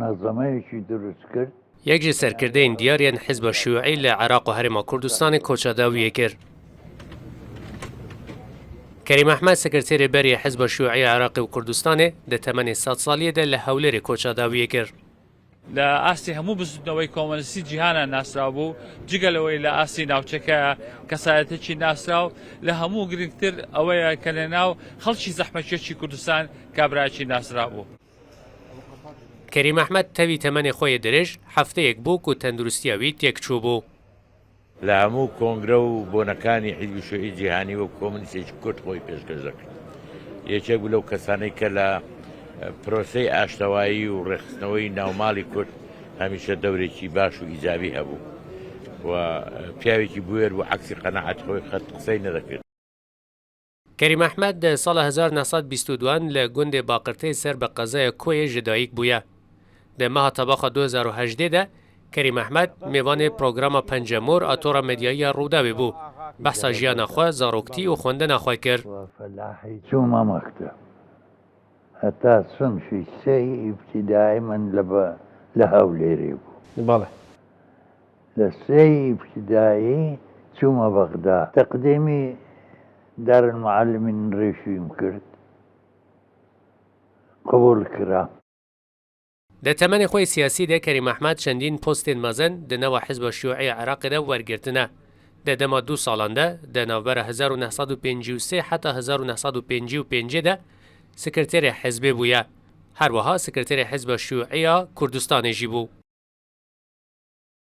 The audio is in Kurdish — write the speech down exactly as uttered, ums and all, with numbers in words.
Mezamayekî durust kir. Yek ji serkirdeyên diyar yên Hizba Şiûî li Iraq û Herêma Kurdistanê koça dawiyê kir. Kerîm Ehmed, sekreterê berê Hizba Şiûî Iraqê û Kurdistanê, di temenê sed saliyê de li Hewlêrê koça dawiyê kir. لە ئاستی هەموو بزوتنەوەی کۆمۆنیستی جیهانە ناسراو بوو، جگە لەوەی لە ئاستی ناوچەکە کەسایەتێکی ناسراو، لە هەموو گرنگتر ئەوەیە کە لە ناو خەڵکی زەحمەکێشی کوردستان کابرایەکی ناسراو بوو. Kerîm Ehmed tevî temenê xwe yê dirêj hefteyek bû ku tenduristiya wî têk çûbû. لە هەموو کۆنگرە و بۆنەکانی حیزبی شوعی جیهانی وەک کۆمونیستێکی کورد خۆی پێشکەش دەکرد. یەکێک بوو لەو کەسانەی کە لە پرۆسەی ئاشتەوایی و ڕێخستنەوەی ناوماڵی کورد هەمیشە دەورێکی باش و ئیجابی هەبوو و پیاوێکی بوێر بوو، عەکسی قەناعەت خۆی خەت قسەی نەدەکرد. Kerîm Ehmed di sala hezar neh sed bîst û duan li gundê Baqirtê ser bi qezaya Koyê ji dayik bûye. Di meha Tebaxa du hezar û hejdê de Kerîm Ehmed mêvanê programa Pencemor a Tora Medyayî ya Rûdawê bû. Behsa jiyana xwe, zaroktî û xwendina xwe kir. Felahî çûme mekteb. Heta sinfî sey îbtîdayî min li, li Hewlêrê bû. بەڵێ. Li sey îbtîdayî çûme Bexda. Teqdîmî Darul Muallimîn Rêşîm kir. Qebûl kira. Di temenê xwe yê siyasî de Kerîm Ehmed çendîn postên mezin di nava Hizba Şiûî ya Iraqê de wergirtine. Di dema du salan de, di navbera hezar û neh sed û pêncî û sê heta hezar û neh sed û pêncî û pêncê de sekreterê hizbê bûye. Her wiha sekreterê Hizba Şiûî ya Kurdistanê jî bû.